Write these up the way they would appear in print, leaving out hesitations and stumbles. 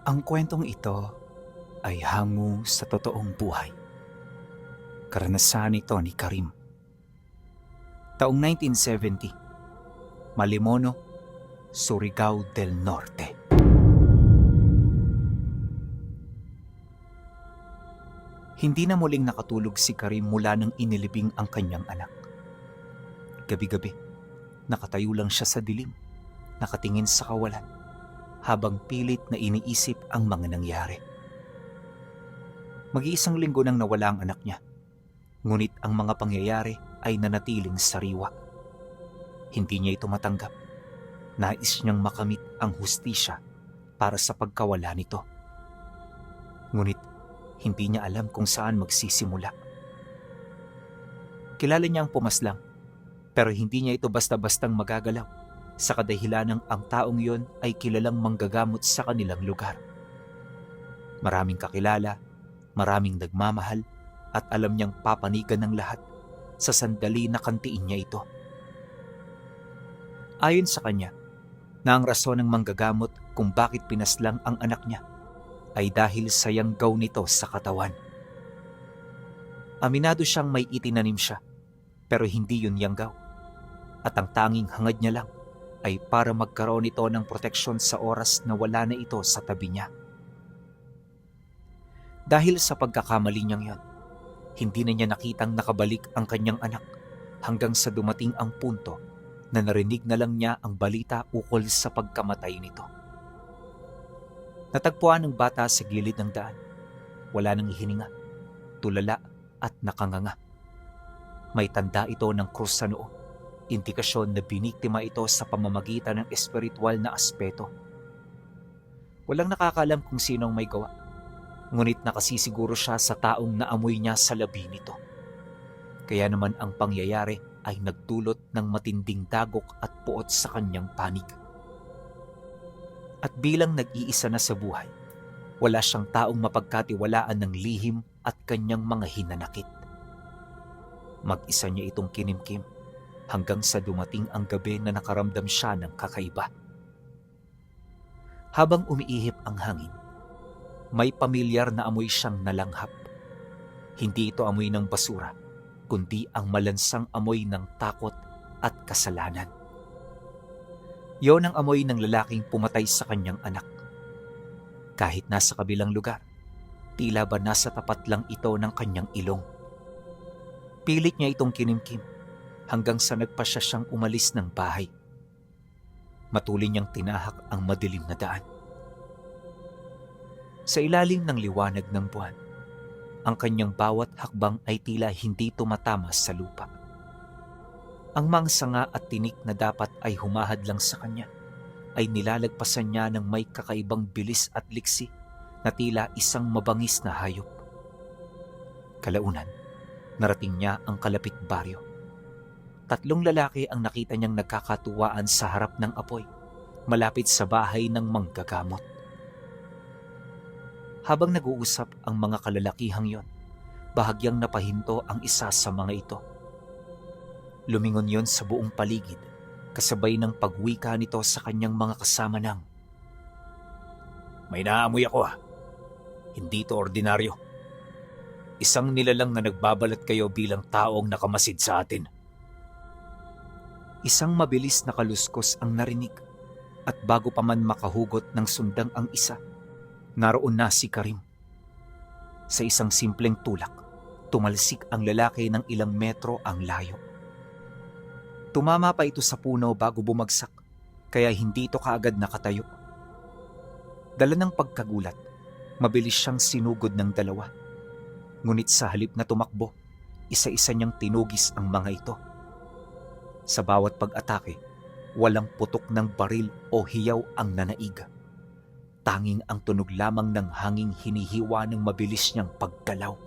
Ang kwentong ito ay hango sa totoong buhay. Karanasan ito ni Karim. Taong 1970, Malimono, Surigao del Norte. Hindi na muling nakatulog si Karim mula nang inilibing ang kanyang anak. Gabi-gabi, nakatayo lang siya sa dilim, nakatingin sa kawalan, habang pilit na iniisip ang mga nangyari. Mag-iisang linggo nang nawala ang anak niya, ngunit ang mga pangyayari ay nanatiling sariwa. Hindi niya ito matanggap. Nais niyang makamit ang hustisya para sa pagkawala nito. Ngunit hindi niya alam kung saan magsisimula. Kilala niya ang pumaslang, pero hindi niya ito basta-bastang magagalaw sa kadahilanang ang taong yon ay kilalang manggagamot sa kanilang lugar. Maraming kakilala, maraming nagmamahal, at alam niyang papanigan ng lahat sa sandali na kantiin niya ito. Ayon sa kanya, na ang rason ng manggagamot kung bakit pinaslang ang anak niya ay dahil sa yanggaw nito sa katawan. Aminado siyang may itinanim siya, pero hindi yun yanggaw. At ang tanging hangad niya lang ay para magkaroon ito ng proteksyon sa oras na wala na ito sa tabi niya. Dahil sa pagkakamali niyang yon, hindi na niya nakitang nakabalik ang kanyang anak hanggang sa dumating ang punto na narinig na lang niya ang balita ukol sa pagkamatay nito. Natagpuan ng bata sa gilid ng daan. Wala nang hininga, tulala at nakanganga. May tanda ito ng krus sa noo, indikasyon na biniktima ito sa pamamagitan ng espiritual na aspeto. Walang nakakaalam kung sino ang may gawa, ngunit nakasisiguro siya sa taong naamoy niya sa labi nito. Kaya naman ang pangyayari ay nagdulot ng matinding dagok at puot sa kanyang panig. At bilang nag-iisa na sa buhay, wala siyang taong mapagkatiwalaan ng lihim at kanyang mga hinanakit. Mag-isa niya itong kinimkim hanggang sa dumating ang gabi na nakaramdam siya ng kakaiba. Habang umiihip ang hangin, may pamilyar na amoy siyang nalanghap. Hindi ito amoy ng basura, kundi ang malansang amoy ng takot at kasalanan. Yon ang amoy ng lalaking pumatay sa kanyang anak. Kahit nasa kabilang lugar, tila ba nasa tapat lang ito ng kanyang ilong. Pilit niya itong kinimkim hanggang sa nagpasya siyang umalis ng bahay. Matuloy niyang tinahak ang madilim na daan. Sa ilalim ng liwanag ng buwan, ang kanyang bawat hakbang ay tila hindi tumatama sa lupa. Ang mga sanga at tinik na dapat ay humahadlang sa kanya ay nilalagpasan niya ng may kakaibang bilis at liksi na tila isang mabangis na hayop. Kalaunan, narating niya ang kalapit baryo. 3 lalaki ang nakita niyang nagkakatuwaan sa harap ng apoy, malapit sa bahay ng manggagamot. Habang nag-uusap ang mga kalalakihang yon, bahagyang napahinto ang isa sa mga ito. Lumingon yon sa buong paligid, kasabay ng pagwika nito sa kanyang mga kasama ng, "May naamoy ako ha. Hindi ito ordinaryo. Isang nilalang na nagbabalat kayo bilang taong nakamasid sa atin." Isang mabilis na kaluskos ang narinig, at bago pa man makahugot ng sundang ang isa, naroon na si Karim. Sa isang simpleng tulak, tumalsik ang lalaki ng ilang metro ang layo. Tumama pa ito sa puno bago bumagsak, kaya hindi ito kaagad nakatayo. Dala ng pagkagulat, mabilis siyang sinugod ng dalawa. Ngunit sa halip na tumakbo, isa-isa niyang tinugis ang mga ito. Sa bawat pag-atake, walang putok ng baril o hiyaw ang nanaig. Tanging ang tunog lamang ng hanging hinihiwa ng mabilis niyang paggalaw.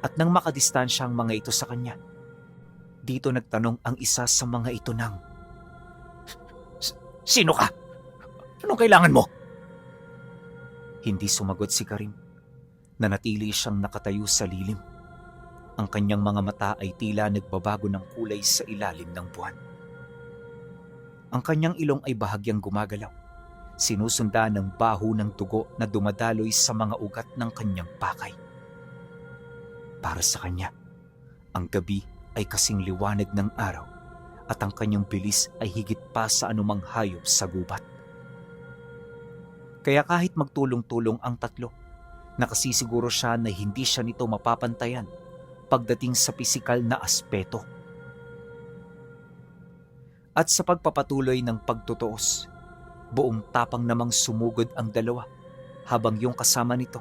At nang makadistansya ang mga ito sa kanya, dito nagtanong ang isa sa mga ito ng, "Sino ka? Anong kailangan mo?" Hindi sumagot si Karim. Nanatili siyang nakatayo sa lilim. Ang kanyang mga mata ay tila nagbabago ng kulay sa ilalim ng buwan. Ang kanyang ilong ay bahagyang gumagalaw, Sinusundan ng baho ng dugo na dumadaloy sa mga ugat ng kanyang pakay. Para sa kanya, ang gabi ay kasing liwanag ng araw at ang kanyang bilis ay higit pa sa anumang hayop sa gubat. Kaya kahit magtulong-tulong ang tatlo, nakasisiguro siya na hindi siya nito mapapantayan pagdating sa pisikal na aspeto. At sa pagpapatuloy ng pagtutuos, buong tapang namang sumugod ang dalawa habang yung kasama nito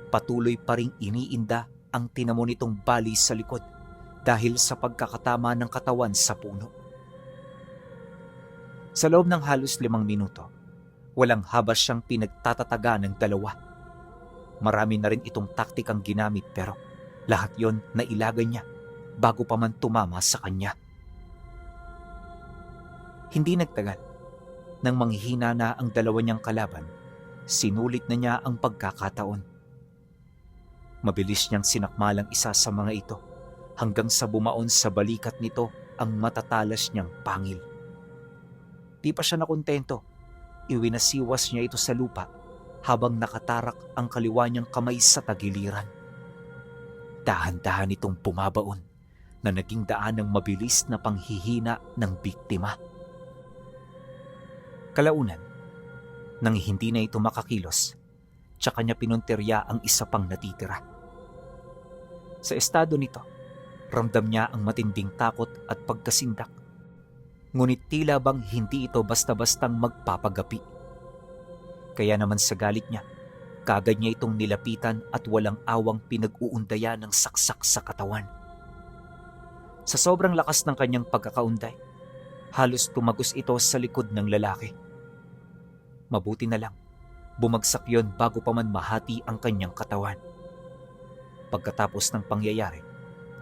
patuloy pa ring iniinda ang tinamo nitong bali sa likod dahil sa pagkakatama ng katawan sa puno. Sa loob ng halos 5 minuto, walang habas siyang pinagtatataga ng dalawa. Marami na rin itong taktikang ginamit pero lahat yon nailagay niya bago pa man tumama sa kanya. Hindi nagtagal, nang manghihina na ang dalawa niyang kalaban, sinulit na niya ang pagkakataon. Mabilis niyang sinakmalang isa sa mga ito hanggang sa bumaon sa balikat nito ang matatalas niyang pangil. Di pa siya nakontento, iwinasiwas niya ito sa lupa habang nakatarak ang kaliwa niyang kamay sa tagiliran. Dahan-dahan itong bumabaon na naging daan ng mabilis na panghihina ng biktima. Kalaunan, nang hindi na ito makakilos, tsaka niya pinuntirya ang isa pang natitira. Sa estado nito, ramdam niya ang matinding takot at pagkasindak. Ngunit tila bang hindi ito basta-bastang magpapagapi. Kaya naman sa galit niya, kagad niya itong nilapitan at walang awang pinag-uundaya ng saksak sa katawan. Sa sobrang lakas ng kanyang pagkakaunday, halos tumagos ito sa likod ng lalaki. Mabuti na lang, bumagsak yon bago pa man mahati ang kanyang katawan. Pagkatapos ng pangyayari,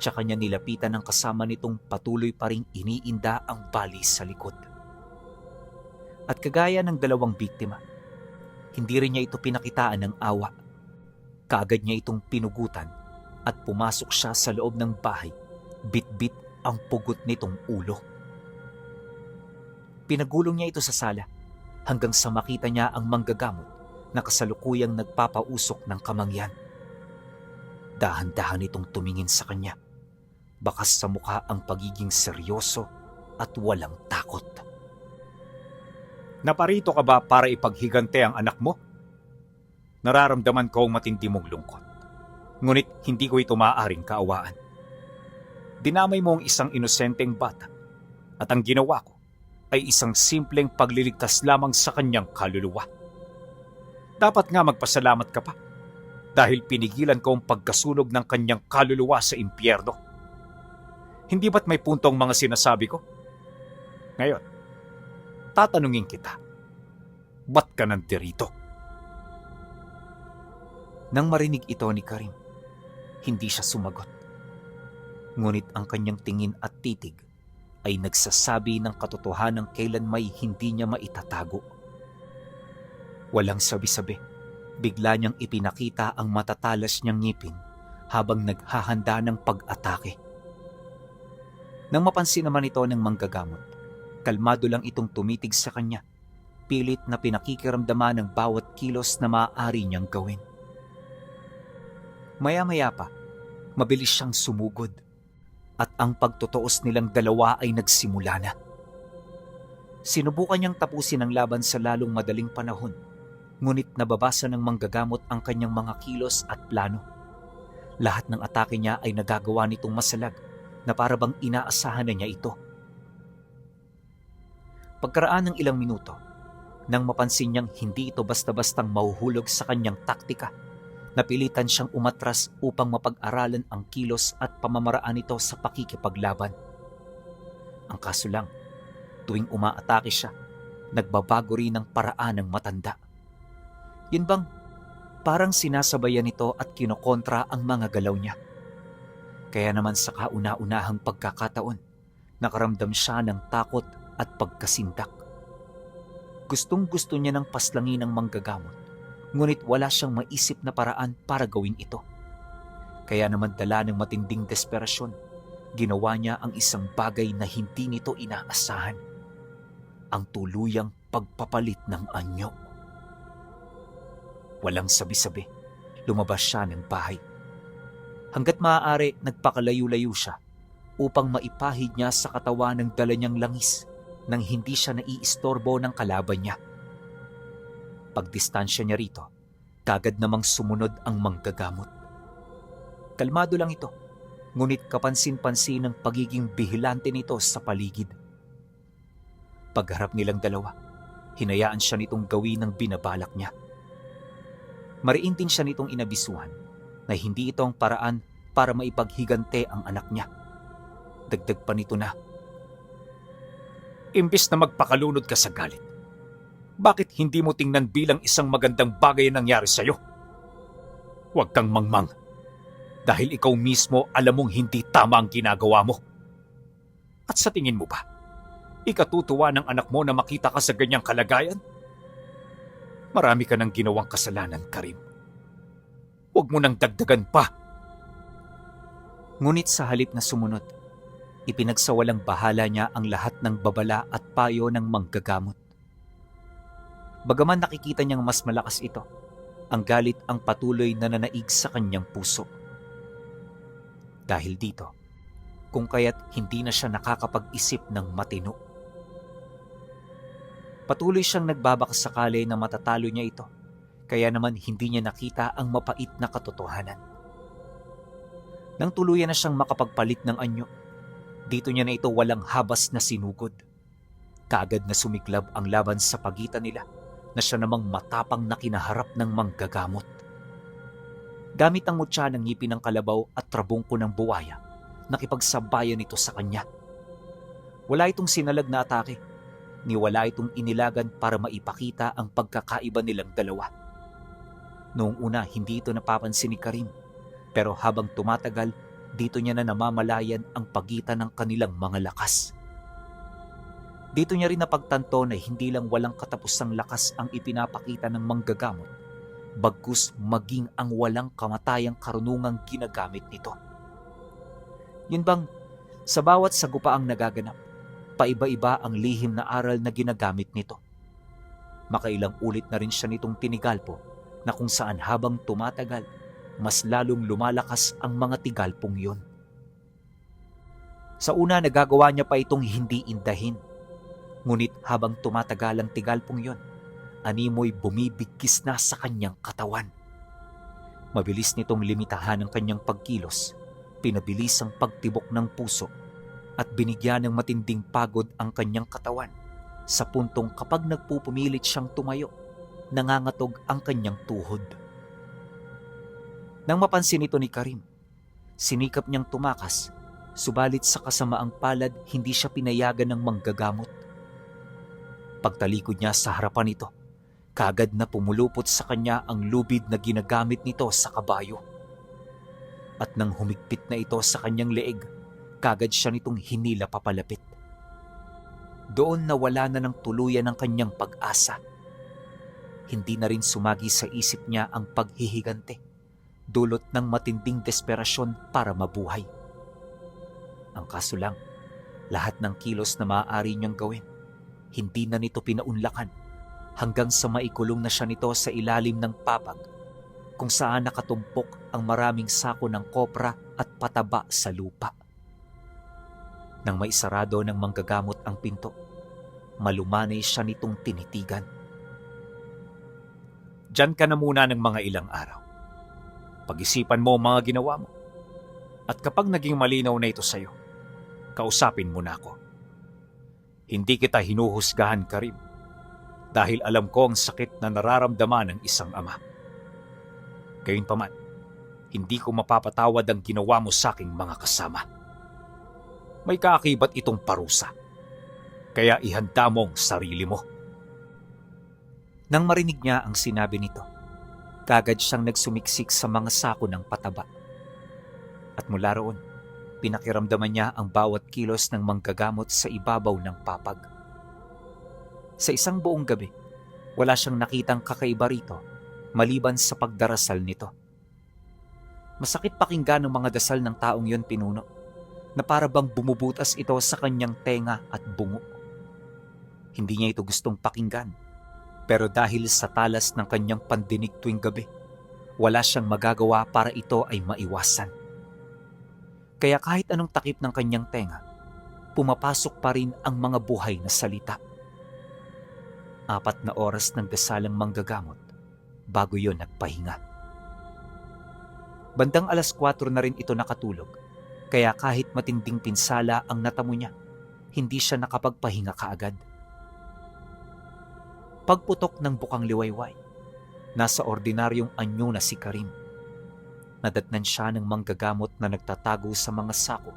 tsaka niya nilapitan ng kasama nitong patuloy pa ring iniinda ang bali sa likod. At kagaya ng dalawang biktima, hindi rin niya ito pinakitaan ng awa. Kaagad niya itong pinugutan at pumasok siya sa loob ng bahay, bit-bit ang pugot nitong ulo. Pinagulong niya ito sa sala hanggang sa makita niya ang manggagamot na kasalukuyang nagpapausok ng kamangyan. Dahan-dahan itong tumingin sa kanya, bakas sa mukha ang pagiging seryoso at walang takot. Naparito ka ba para ipaghigante ang anak mo? Nararamdaman ko ang matindi mong lungkot. Ngunit hindi ko ito maaaring kaawaan. Dinamay mo ang isang inosenteng bata at ang ginawa ko ay isang simpleng pagliligtas lamang sa kanyang kaluluwa. Dapat nga magpasalamat ka pa dahil pinigilan ko ang pagkasunog ng kanyang kaluluwa sa impyerno. Hindi ba't may puntong mga sinasabi ko? Ngayon, tatanungin kita, ba't ka nandirito? Nang marinig ito ni Karim, hindi siya sumagot. Ngunit ang kanyang tingin at titig ay nagsasabi ng katotohanan kailan may hindi niya maitatago. Walang sabi-sabi, bigla niyang ipinakita ang matatalas niyang ngipin habang naghahanda ng pag-atake. Nang mapansin naman ito ng manggagamot, kalmado lang itong tumitig sa kanya, pilit na pinakikiramdaman ng bawat kilos na maaari niyang gawin. Maya-maya pa, mabilis siyang sumugod at ang pagtutuos nilang dalawa ay nagsimula na. Sinubukan niyang tapusin ang laban sa lalong madaling panahon, ngunit nababasa ng manggagamot ang kanyang mga kilos at plano. Lahat ng atake niya ay nagagawa nitong masalag na para bang inaasahan na niya ito. Pagkaraan ng ilang minuto, nang mapansin niyang hindi ito basta-bastang mahuhulog sa kanyang taktika, napilitan siyang umatras upang mapag-aralan ang kilos at pamamaraan nito sa pakikipaglaban. Ang kaso lang, tuwing umaatake siya, nagbabago rin ang paraan ng matanda. Yun bang parang sinasabayan nito at kinokontra ang mga galaw niya. Kaya naman sa kauna-unahang pagkakataon, nakaramdam siya ng takot at pagkasindak. Gustong-gusto niya ng paslangin ng manggagamot, ngunit wala siyang maisip na paraan para gawin ito. Kaya naman dala ng matinding desperasyon, ginawa niya ang isang bagay na hindi nito inaasahan. Ang tuluyang pagpapalit ng anyo. Walang sabi-sabi, lumabas siya ng bahay. Hanggat maaari, nagpakalayo-layo siya upang maipahid niya sa katawan ng dala niyang langis nang hindi siya naiistorbo ng kalaban niya. Pagdistansya niya rito, kagad namang sumunod ang manggagamot. Kalmado lang ito, ngunit kapansin-pansin ang pagiging bihilante nito sa paligid. Pagharap nilang dalawa, hinayaan siya nitong gawin ang binabalak niya. Mariin din siya nitong inabisuhan na hindi ito ang paraan para maipaghigante ang anak niya. Dagdag pa nito na, Imbes na magpakalunod ka sa galit, bakit hindi mo tingnan bilang isang magandang bagay ang nangyari sa'yo? Huwag kang mangmang, dahil ikaw mismo alam mong hindi tama ang ginagawa mo. At sa tingin mo ba, ikatutuwa ng anak mo na makita ka sa ganyang kalagayan? Marami ka nang ginawang kasalanan, Karim. Huwag mo nang dagdagan pa. ngunit sa halip na sumunod, ipinagsawalang bahala niya ang lahat ng babala at payo ng manggagamot. Bagaman nakikita niyang mas malakas ito, ang galit ang patuloy na nanaig sa kanyang puso. Dahil dito, kung kaya't hindi na siya nakakapag-isip ng matino. Patuloy siyang nagbabakasakali na matatalo niya ito, kaya naman hindi niya nakita ang mapait na katotohanan. Nang tuluyan na siyang makapagpalit ng anyo, dito niya na ito walang habas na sinugod. Kaagad na sumiklab ang laban sa pagitan nila na siya namang matapang na kinaharap ng manggagamot. Gamit ang mutya ng ngipin ng kalabaw at trabungko ng buwaya, nakipagsabayan ito sa kanya. Wala itong sinalag na atake, ni wala itong inilagan para maipakita ang pagkakaiba nilang dalawa. Noong una, hindi ito napapansin ni Karim, pero habang tumatagal, dito niya na namamalayan ang pagitan ng kanilang mga lakas. Dito niya rin napagtanto na hindi lang walang katapusang lakas ang ipinapakita ng manggagamot, bagkus maging ang walang kamatayang karunungang ginagamit nito. Yun bang, sa bawat sagupaang nagaganap, paiba-iba ang lihim na aral na ginagamit nito. Makailang ulit na rin siya nitong tinigalpo na kung saan habang tumatagal, mas lalong lumalakas ang mga tigalpong yun. Sa una, nagagawa niya pa itong hindi indahin. Ngunit habang tumatagal ang tigalpong yon, animoy bumibigkis na sa kanyang katawan. Mabilis nitong limitahan ang kanyang pagkilos, pinabilis ang pagtibok ng puso, at binigyan ng matinding pagod ang kanyang katawan sa puntong kapag nagpupumilit siyang tumayo, nangangatog ang kanyang tuhod. Nang mapansin ito ni Karim, sinikap niyang tumakas, subalit sa kasamaang palad hindi siya pinayagan ng manggagamot. Pagtalikod niya sa harapan nito, kagad na pumulupot sa kanya ang lubid na ginagamit nito sa kabayo. At nang humigpit na ito sa kanyang leeg, kagad siya nitong hinila papalapit. Doon nawala na ng tuluyan ang kanyang pag-asa. Hindi na rin sumagi sa isip niya ang paghihigante, dulot ng matinding desperasyon para mabuhay. Ang kaso lang, lahat ng kilos na maaari niyang gawin, hindi na nito pinaunlakan hanggang sa maikulong na siya nito sa ilalim ng papag kung saan nakatumpok ang maraming sako ng kopra at pataba sa lupa. Nang maisarado ng manggagamot ang pinto, malumanay siya nitong tinitigan. Diyan ka na muna ng mga ilang araw. Pag-isipan mo ang mga ginawa mo. At kapag naging malinaw na ito sa'yo, kausapin mo na ako. Hindi kita hinuhusgahan, Karim, dahil alam ko ang sakit na nararamdaman ng isang ama. Gayunpaman, hindi ko mapapatawad ang ginawa mo sa aking mga kasama. May kaakibat itong parusa, kaya ihanda mo ang sarili mo. Nang marinig niya ang sinabi nito, kagad siyang nagsumiksik sa mga sako ng pataba. At mula roon, pinakiramdaman niya ang bawat kilos ng manggagamot sa ibabaw ng papag. Sa isang buong gabi, wala siyang nakitang kakaiba rito maliban sa pagdarasal nito. Masakit pakinggan ang mga dasal ng taong yon, pinuno, na para bang bumubutas ito sa kanyang tenga at bungo. Hindi niya ito gustong pakinggan. Pero dahil sa talas ng kanyang pandinig tuwing gabi, wala siyang magagawa para ito ay maiwasan. Kaya kahit anong takip ng kanyang tenga, pumapasok pa rin ang mga buhay na salita. 4 na oras ng dasalang manggagamot bago yon nagpahinga. Bandang 4:00 na rin ito nakatulog, kaya kahit matinding pinsala ang natamo niya, hindi siya nakapagpahinga kaagad. Pagputok ng bukang liwayway, nasa ordinaryong anyo na si Karim. Nadatnan siya ng manggagamot na nagtatago sa mga sako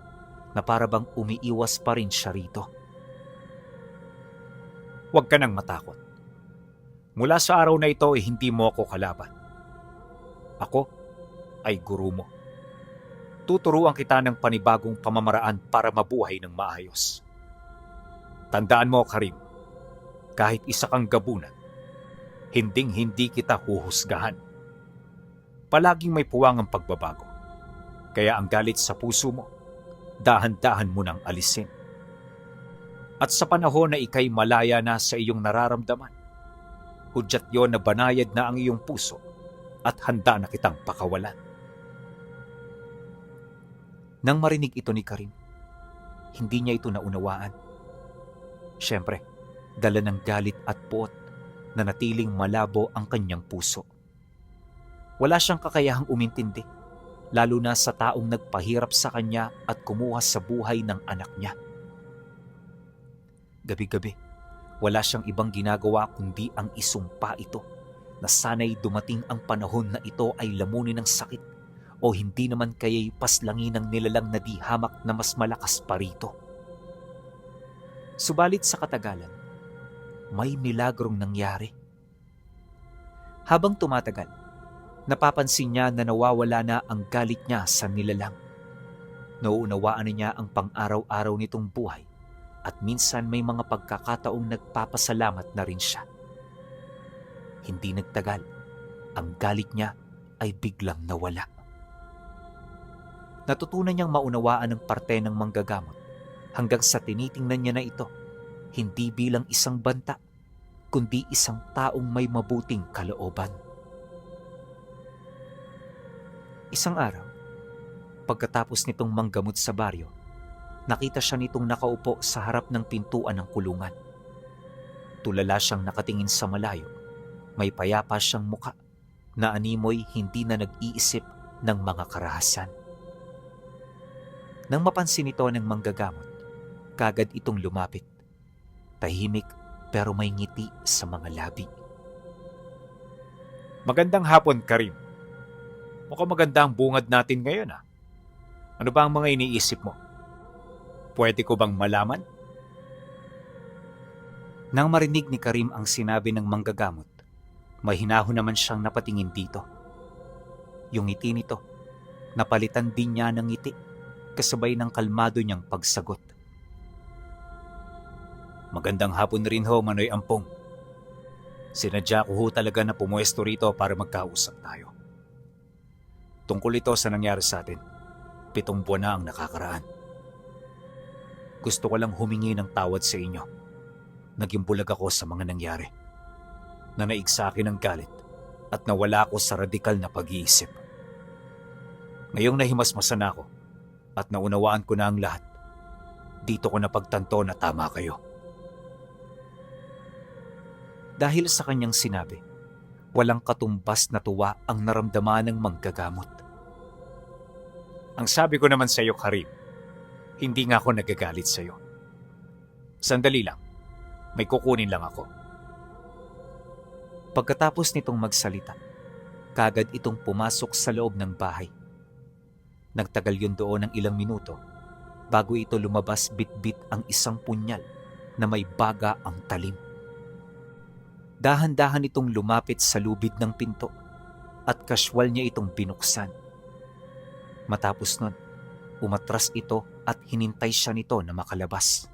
na para bang umiiwas pa rin siya rito. Huwag ka nang matakot. Mula sa araw na ito ay hindi mo ako kalaban. Ako ay guru mo. Tuturuan kita ng panibagong pamamaraan para mabuhay ng maayos. Tandaan mo, Karim, kahit isa kang gabunan, hinding-hindi kita huhusgahan. Palaging may puwang ang pagbabago. Kaya ang galit sa puso mo, dahan-dahan mo nang alisin. At sa panahon na ikay malaya na sa iyong nararamdaman, hudyat yon na banayad na ang iyong puso at handa na kitang pakawalan. Nang marinig ito ni Karim, hindi niya ito naunawaan. Siyempre, dala ng galit at puot na natiling malabo ang kanyang puso. Wala siyang kakayahang umintindi, lalo na sa taong nagpahirap sa kanya at kumuha sa buhay ng anak niya. Gabi-gabi, wala siyang ibang ginagawa kundi ang isumpa ito na sana'y dumating ang panahon na ito ay lamunin ng sakit o hindi naman kaya'y paslangin ng nilalang na di hamak na mas malakas pa rito. Subalit sa katagalan, may milagrong nangyari. Habang tumatagal, napapansin niya na nawawala na ang galit niya sa nilalang. Nauunawaan niya ang pang-araw-araw nitong buhay at minsan may mga pagkakataong nagpapasalamat na rin siya. Hindi nagtagal, ang galit niya ay biglang nawala. Natutunan niyang maunawaan ang parte ng manggagamot hanggang sa tinitingnan niya na ito, hindi bilang isang banta, kundi isang taong may mabuting kalooban. Isang araw, pagkatapos nitong manggamot sa baryo, nakita siya nitong nakaupo sa harap ng pintuan ng kulungan. Tulala siyang nakatingin sa malayo, may payapa siyang muka na animoy hindi na nag-iisip ng mga karahasan. Nang mapansin ito ng manggagamot, kagad itong lumapit. Tahimik pero may ngiti sa mga labi. Magandang hapon, Karim. Mukhang maganda ang bungad natin ngayon, ah. Ano ba ang mga iniisip mo? Pwede ko bang malaman? Nang marinig ni Karim ang sinabi ng manggagamot, may hinahon naman siyang napatingin dito. Yung ngiti nito, napalitan din niya ng ngiti, kasabay ng kalmado niyang pagsagot. Magandang hapon rin ho, Manoy Ampong. Sinadya ko ho talaga na pumuesto rito para magkausap tayo. Tungkol ito sa nangyari sa atin, 7 buwan na ang nakakaraan. Gusto ko lang humingi ng tawad sa inyo. Naging bulag ako sa mga nangyari. Nanaig sa akin ang galit at nawala ako sa radikal na pag-iisip. Ngayong nahimasmasan ako at naunawaan ko na ang lahat, dito ko napagtanto na tama kayo. Dahil sa kanyang sinabi, walang katumbas na tuwa ang naramdaman ng manggagamot. Ang sabi ko naman sa iyo, Karim, hindi nga ako nagagalit sa iyo. Sandali lang, may kukunin lang ako. Pagkatapos nitong magsalita, kagad itong pumasok sa loob ng bahay. Nagtagal yun doon ng ilang minuto bago ito lumabas bit-bit ang isang punyal na may baga ang talim. Dahan-dahan itong lumapit sa lubid ng pinto at kasywal niya itong binuksan. Matapos nun, umatras ito at hinintay siya nito na makalabas.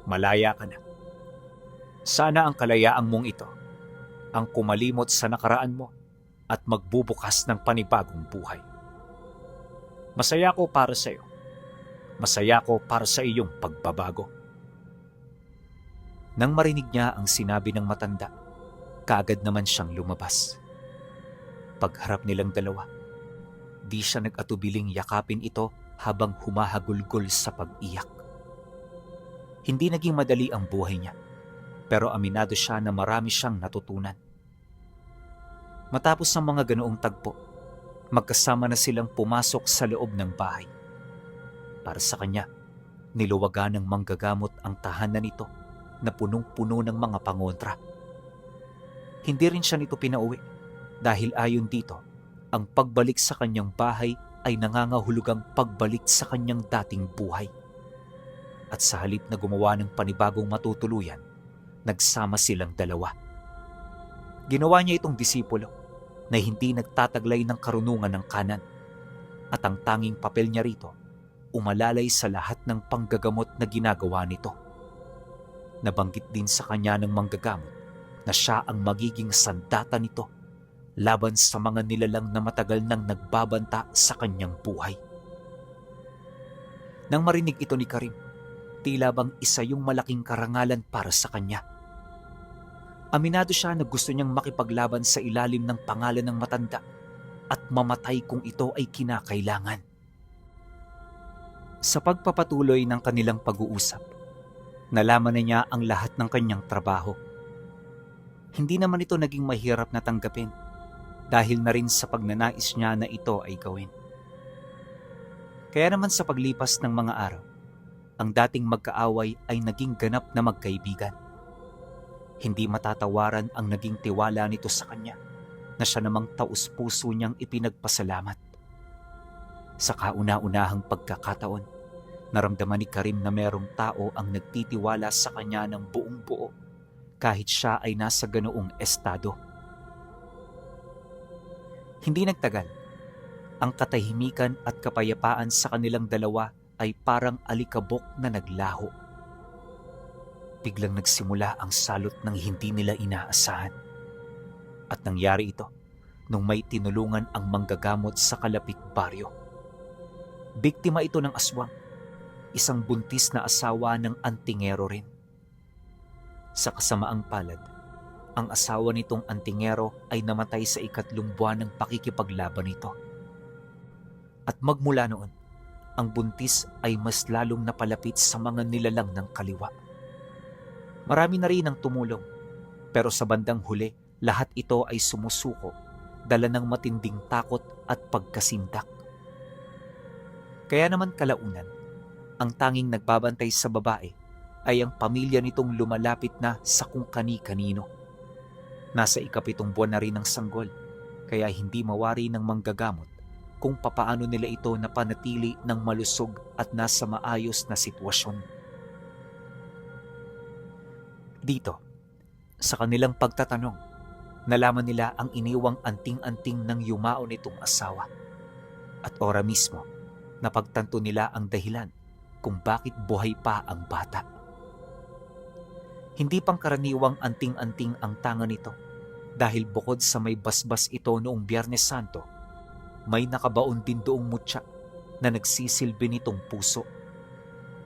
Malaya ka na. Sana ang kalayaang mong ito ang kumalimot sa nakaraan mo at magbubukas ng panibagong buhay. Masaya ko para sa iyo. Masaya ko para sa iyong pagbabago. Nang marinig niya ang sinabi ng matanda, kaagad naman siyang lumabas. Pagharap nilang dalawa, di siya nag-atubiling yakapin ito habang humahagulgol sa pag-iyak. Hindi naging madali ang buhay niya, pero aminado siya na marami siyang natutunan. Matapos ang mga ganoong tagpo, magkasama na silang pumasok sa loob ng bahay. Para sa kanya, niluwagan ng manggagamot ang tahanan nito na punong-puno ng mga pangontra. Hindi rin siya nito pinauwi dahil ayon dito, ang pagbalik sa kanyang bahay ay nangangahulugang pagbalik sa kanyang dating buhay. At sa halip na gumawa ng panibagong matutuluyan, nagsama silang dalawa. Ginawa niya itong disipulo na hindi nagtataglay ng karunungan ng kanan. At ang tanging papel niya rito, umalalay sa lahat ng panggagamot na ginagawa nito. Nabanggit din sa kanya ng manggagamot na siya ang magiging sandata nito laban sa mga nilalang na matagal nang nagbabanta sa kanyang buhay. Nang marinig ito ni Karim, tila bang isa yung malaking karangalan para sa kanya. Aminado siya na gusto niyang makipaglaban sa ilalim ng pangalan ng matanda at mamatay kung ito ay kinakailangan. Sa pagpapatuloy ng kanilang pag-uusap, nalaman na niya ang lahat ng kanyang trabaho. Hindi naman ito naging mahirap na tanggapin dahil na rin sa pagnanais niya na ito ay gawin. Kaya naman sa paglipas ng mga araw, ang dating magkaaway ay naging ganap na magkaibigan. Hindi matatawaran ang naging tiwala nito sa kanya na siya namang taus-puso niyang ipinagpasalamat. Sa kauna-unahang pagkakataon, naramdaman ni Karim na merong tao ang nagtitiwala sa kanya ng buong buo kahit siya ay nasa ganoong estado. Hindi nagtagal, ang katahimikan at kapayapaan sa kanilang dalawa ay parang alikabok na naglaho. Biglang nagsimula ang salot ng hindi nila inaasahan. At nangyari ito nung may tinulungan ang manggagamot sa kalapit baryo. Biktima ito ng aswang, isang buntis na asawa ng antingero rin. Sa kasamaang palad, ang asawa nitong antingero ay namatay sa 3 buwan ng pakikipaglaban nito. At magmula noon, ang buntis ay mas lalong napalapit sa mga nilalang ng kaliwa. Marami na rin ang tumulong, pero sa bandang huli, lahat ito ay sumusuko, dala ng matinding takot at pagkasindak. Kaya naman kalaunan, ang tanging nagbabantay sa babae ay ang pamilya nitong lumalapit na sa kung kani-kanino. Nasa 7 buwan na rin ang sanggol, kaya hindi mawari ng manggagamot kung papaano nila ito napanatili ng malusog at nasa maayos na sitwasyon. Dito, sa kanilang pagtatanong, nalaman nila ang iniwang anting-anting ng yumao nitong asawa. At ora mismo, napagtanto nila ang dahilan kung bakit buhay pa ang bata. Hindi pangkaraniwang anting-anting ang tanga nito dahil bukod sa may basbas ito noong Biyernes Santo, may nakabaon din doong mutya na nagsisilbi nitong puso.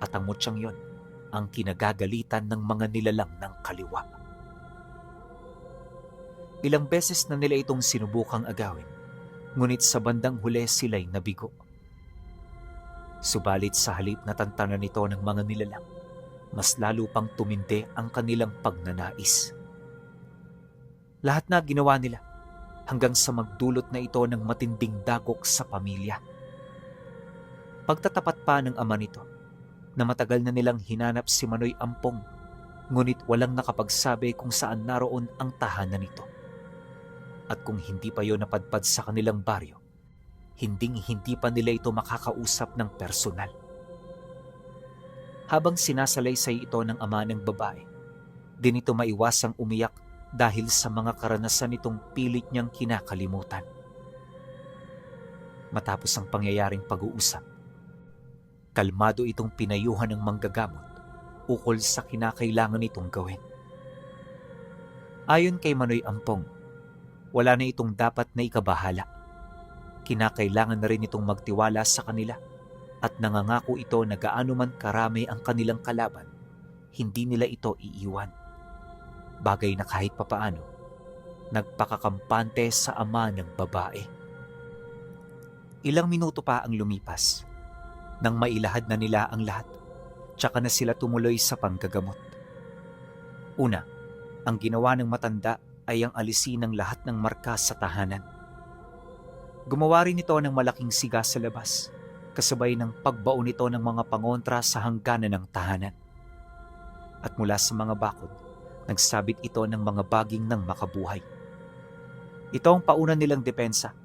At ang mutyang yon ang kinagagalitan ng mga nilalang ng kaliwa. Ilang beses na nila itong sinubukang agawin, ngunit sa bandang huli sila'y nabigo. Subalit sa halip na tantanan nito ng mga nilalang, mas lalo pang tumindi ang kanilang pagnanais. Lahat na ginawa nila hanggang sa magdulot na ito ng matinding dagok sa pamilya. Pagtatapat pa ng ama nito na matagal na nilang hinanap si Manoy Ampong, ngunit walang nakapagsabi kung saan naroon ang tahanan nito. At kung hindi pa yon napadpad sa kanilang baryo, hindi pa nila ito makakausap ng personal. Habang sinasalaysay ito ng ama ng babae, di nito maiwasang umiyak dahil sa mga karanasan nitong pilit niyang kinakalimutan. Matapos ang pangyayaring pag-uusap, kalmado itong pinayuhan ng manggagamot ukol sa kinakailangan nitong gawin. Ayon kay Manoy Ampong, wala na itong dapat na ikabahala. Kinakailangan na rin itong magtiwala sa kanila at nangangako ito na gaano man karami ang kanilang kalaban, hindi nila ito iiwan. Bagay na kahit papaano, nagpakakampante sa ama ng babae. Ilang minuto pa ang lumipas nang mailahad na nila ang lahat, tsaka na sila tumuloy sa panggagamot. Una, ang ginawa ng matanda ay ang alisin ng lahat ng marka sa tahanan. Gumawa rin ito ng malaking siga sa labas, kasabay ng pagbaon nito ng mga pangontra sa hangganan ng tahanan. At mula sa mga bakod, nagsabit ito ng mga baging ng makabuhay. Ito ang pauna nilang depensa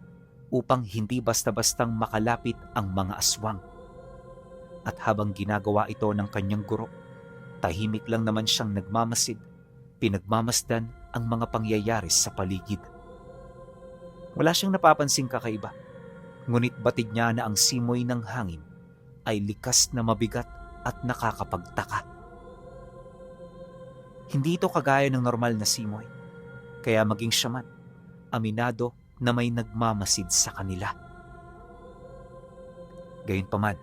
upang hindi basta-bastang makalapit ang mga aswang. At habang ginagawa ito ng kanyang guro, tahimik lang naman siyang nagmamasid, pinagmamasdan ang mga pangyayari sa paligid. Wala siyang napapansing kakaiba, ngunit batid niya na ang simoy ng hangin ay likas na mabigat at nakakapagtaka. Hindi ito kagaya ng normal na simoy, kaya maging siya man, aminado na may nagmamasid sa kanila. Gayunpaman,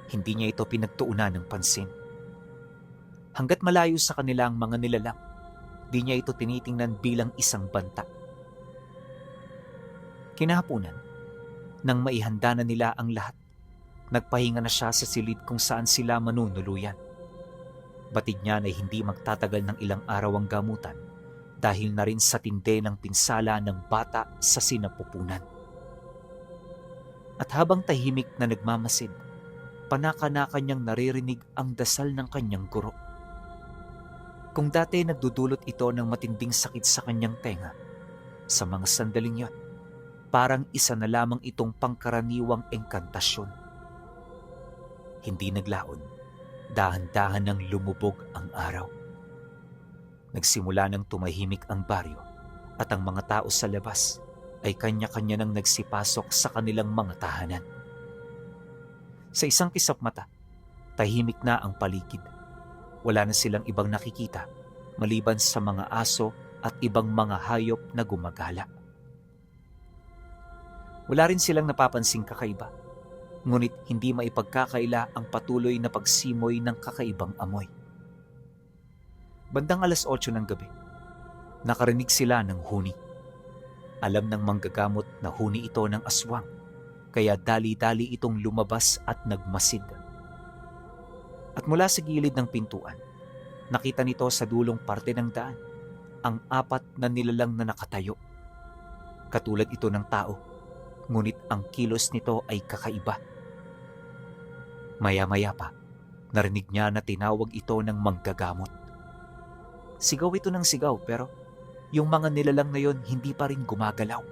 hindi niya ito pinagtuunan ng pansin. Hanggat malayo sa kanila ang mga nilalang, di niya ito tinitingnan bilang isang banta. Kinahaponan, nang maihanda na nila ang lahat, nagpahinga na siya sa silid kung saan sila manunuluyan. Batid niya na hindi magtatagal ng ilang araw ang gamutan dahil na rin sa tindi ng pinsala ng bata sa sinapupunan. At habang tahimik na nagmamasid, panaka-naka niyang naririnig ang dasal ng kanyang guro. Kung dati nagdudulot ito ng matinding sakit sa kanyang tenga, sa mga sandaling yon, parang isa na lamang itong pangkaraniwang engkantasyon. Hindi naglaon, dahan-dahan nang lumubog ang araw. Nagsimula nang tumahimik ang baryo at ang mga tao sa labas ay kanya-kanya nang nagsipasok sa kanilang mga tahanan. Sa isang kisap mata, tahimik na ang paligid. Wala na silang ibang nakikita maliban sa mga aso at ibang mga hayop na gumagala. Wala rin silang napapansing kakaiba, ngunit hindi maipagkakaila ang patuloy na pagsimoy ng kakaibang amoy. Bandang 8:00 ng gabi, nakarinig sila ng huni. Alam ng manggagamot na huni ito ng aswang, kaya dali-dali itong lumabas at nagmasid. At mula sa gilid ng pintuan, nakita nito sa dulong parte ng daan ang 4 na nilalang na nakatayo. Katulad ito ng tao, ngunit ang kilos nito ay kakaiba. Maya-maya pa, narinig niya na tinawag ito ng manggagamot. Sigaw ito ng sigaw pero yung mga nilalang na yon hindi pa rin gumagalaw.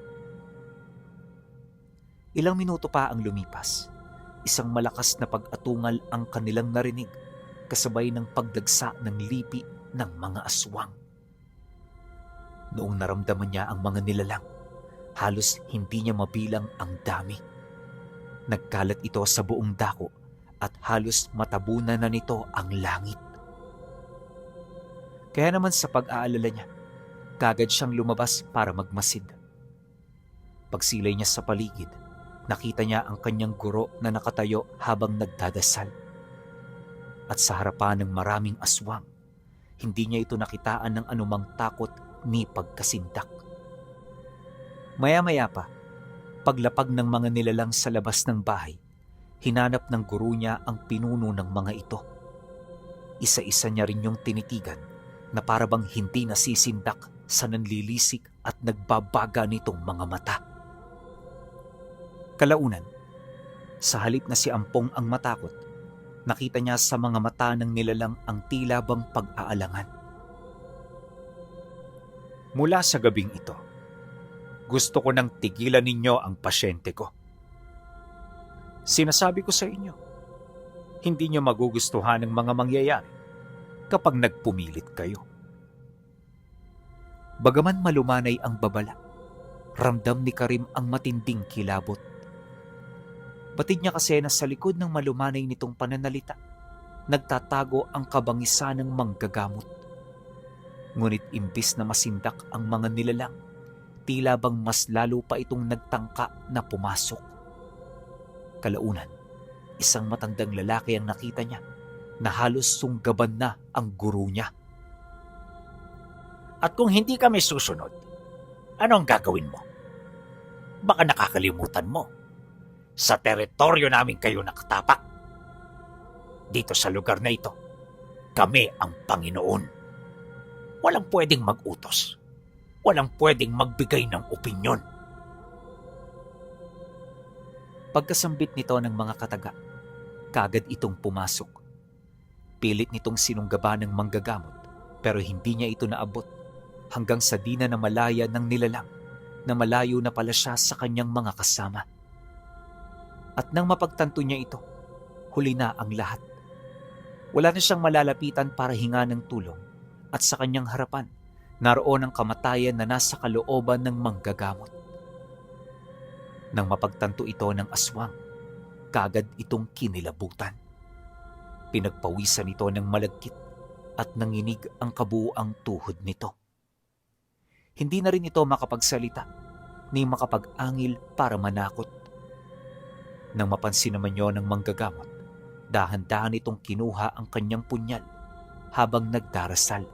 Ilang minuto pa ang lumipas. Isang malakas na pag-atungal ang kanilang narinig kasabay ng pagdagsa ng lipi ng mga aswang. Noong naramdaman niya ang mga nilalang, halos hindi niya mabilang ang dami. Nagkalat ito sa buong dako at halos matabunan na nito ang langit. Kaya naman sa pag-aalala niya, kagad siyang lumabas para magmasid. Pagsilay niya sa paligid, nakita niya ang kanyang guro na nakatayo habang nagdadasal. At sa harapan ng maraming aswang, hindi niya ito nakitaan ng anumang takot ni pagkasindak. Maya-maya pa, paglapag ng mga nilalang sa labas ng bahay, hinanap ng guro niya ang pinuno ng mga ito. Isa-isa niya rin yung tinitigan na parabang hindi nasisindak sa nanlilisik at nagbabaga nitong mga mata. Kalaunan, sa halip na si Ampong ang matakot, nakita niya sa mga mata ng nilalang ang tila bang pag-aalangan. Mula sa gabing ito, gusto ko nang tigilan ninyo ang pasyente ko. Sinasabi ko sa inyo, hindi niyo magugustuhan ang mga mangyayari kapag nagpumilit kayo. Bagaman malumanay ang babala, ramdam ni Karim ang matinding kilabot. Batid niya kasi na sa likod ng malumanay nitong pananalita, nagtatago ang kabangisa ng manggagamot. Ngunit imbis na masindak ang mga nilalang, tila bang mas lalo pa itong nagtangka na pumasok. Kalaunan, isang matandang lalaki ang nakita niya na halos sunggaban na ang guro niya. At kung hindi kami susunod, ano ang gagawin mo? Baka nakakalimutan mo. Sa teritoryo namin kayo nakatapak. Dito sa lugar na ito, kami ang Panginoon. Walang pwedeng mag-utos. Walang pwedeng magbigay ng opinyon. Pagkasambit nito ng mga kataga, kagad itong pumasok. Pilit nitong sinunggaba ng manggagamot pero hindi niya ito naabot hanggang sa di na namalaya ng nilalang na malayo na pala siya sa kanyang mga kasama. At nang mapagtanto niya ito, huli na ang lahat. Wala na siyang malalapitan para hinga ng tulong at sa kanyang harapan, naroon ang kamatayan na nasa kalooban ng manggagamot. Nang mapagtanto ito ng aswang, kagad itong kinilabutan. Pinagpawisan ito ng malagkit at nanginig ang kabuuang tuhod nito. Hindi na rin ito makapagsalita ni makapag-angil para manakot. Nang mapansin naman yon ng manggagamot, dahan-dahan itong kinuha ang kanyang punyal habang nagdarasal.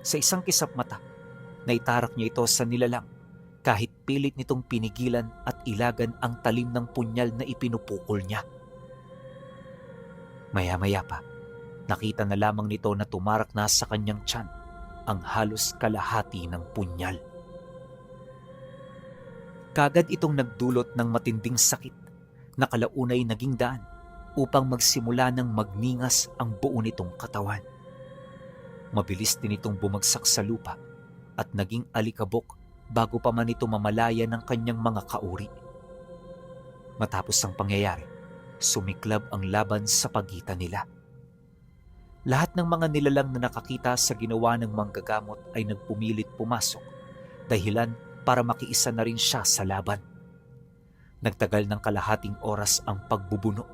Sa isang kisap mata, naitarak niya ito sa nilalang kahit pilit nitong pinigilan at ilagan ang talim ng punyal na ipinupukol niya. Maya-maya pa, nakita na lamang nito na tumarak na sa kanyang tiyan ang halos kalahati ng punyal. Kagad itong nagdulot ng matinding sakit na kalaunay naging daan upang magsimula ng magningas ang buo nitong katawan. Mabilis din itong bumagsak sa lupa at naging alikabok bago pa man ito mamalaya ng kanyang mga kauri. Matapos ang pangyayari, sumiklab ang laban sa pagitan nila. Lahat ng mga nilalang na nakakita sa ginawa ng manggagamot ay nagpumilit pumasok, dahilan para makiisa na rin siya sa laban. Nagtagal ng kalahating oras ang pagbubuno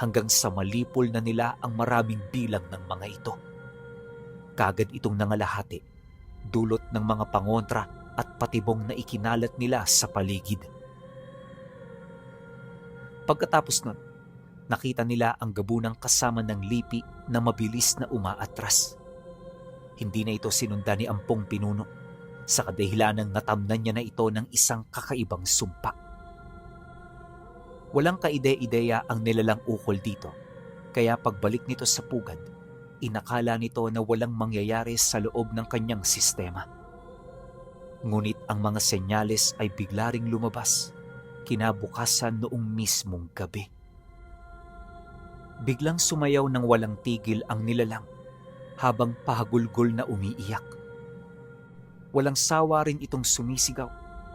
hanggang sa malipol na nila ang maraming bilang ng mga ito. Kagad itong nangalahati, dulot ng mga pangontra at patibong na ikinalat nila sa paligid. Pagkatapos nun, nakita nila ang gabunang kasama ng lipi na mabilis na umaatras. Hindi na ito sinundan ni Ampong Pinuno sa kadahilanang natamnan niya na ito ng isang kakaibang sumpa. Walang kaide-ideya ang nilalang ukol dito, kaya pagbalik nito sa pugad, inakala nito na walang mangyayari sa loob ng kanyang sistema. Ngunit ang mga senyales ay bigla ring lumabas kinabukasan noong mismong gabi. Biglang sumayaw ng walang tigil ang nilalang habang pahagulgol na umiiyak. Walang sawa rin itong sumisigaw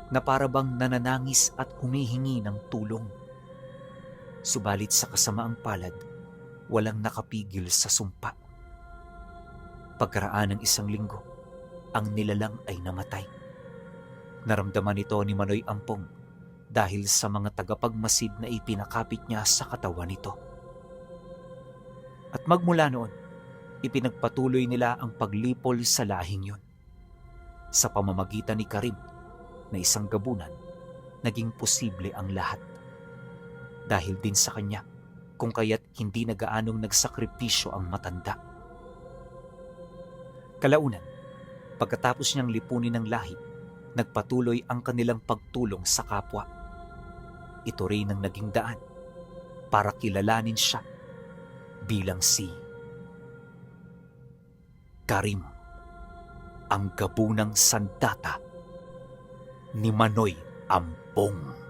na parabang nananangis at humihingi ng tulong. Subalit sa kasamaang palad, walang nakapigil sa sumpa. Pagkaraan ng 1 linggo, ang nilalang ay namatay. Naramdaman ito ni Manoy Ampong dahil sa mga tagapagmasid na ipinakapit niya sa katawan nito. At magmula noon, ipinagpatuloy nila ang paglipol sa lahing yun. Sa pamamagitan ni Karim na isang gabunan, naging posible ang lahat. Dahil din sa kanya, kung kaya't hindi na gaanong nagsakripisyo ang matanda. Kalaunan, pagkatapos niyang lipunin ng lahi, nagpatuloy ang kanilang pagtulong sa kapwa. Ito rin ang naging daan para kilalanin siya bilang si Karim, ang gabunang sandata ni Manoy Ampong.